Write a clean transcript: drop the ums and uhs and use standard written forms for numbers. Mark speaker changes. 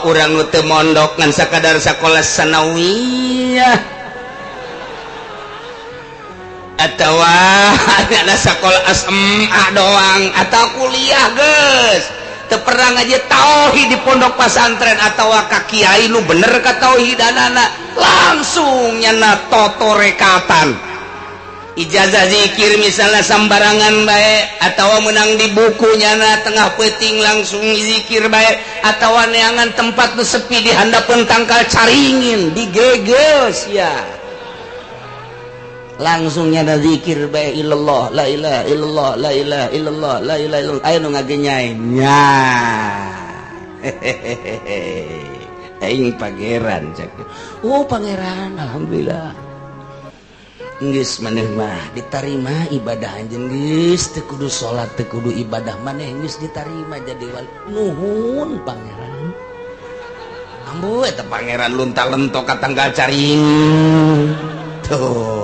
Speaker 1: Urang nu teu mondok ngan sakadar sakola sanawiyah atau ada sekolah SMA doang atau kuliah, geus teu pernah ngaji tauhid di pondok pesantren atau ka kiai nu bener ka tauhidanana, langsung nyana totorekatan ijazah zikir misalnya sambarangan bae atau menang di buku, nyana tengah peting langsung zikir bae atau neangan tempat nu sepi di handapeun tangkal caringin digeges ya, langsung nyana zikir bae, illallah, la ilaha illallah, la ilaha illallah, la ilaha illallah. Aya nu ngagenyai nya, hehehe, aing pangeran cek. Oh, pangeran, alhamdulillah. Geus, maneh mah ditarima ibadah anjeun, geus teu kudu salat, teu kudu ibadah, maneh geus ditarima jadi wali. Nuhun, pangeran. Ambu eta pangeran lunta lentok ka tangkal caringin tuh.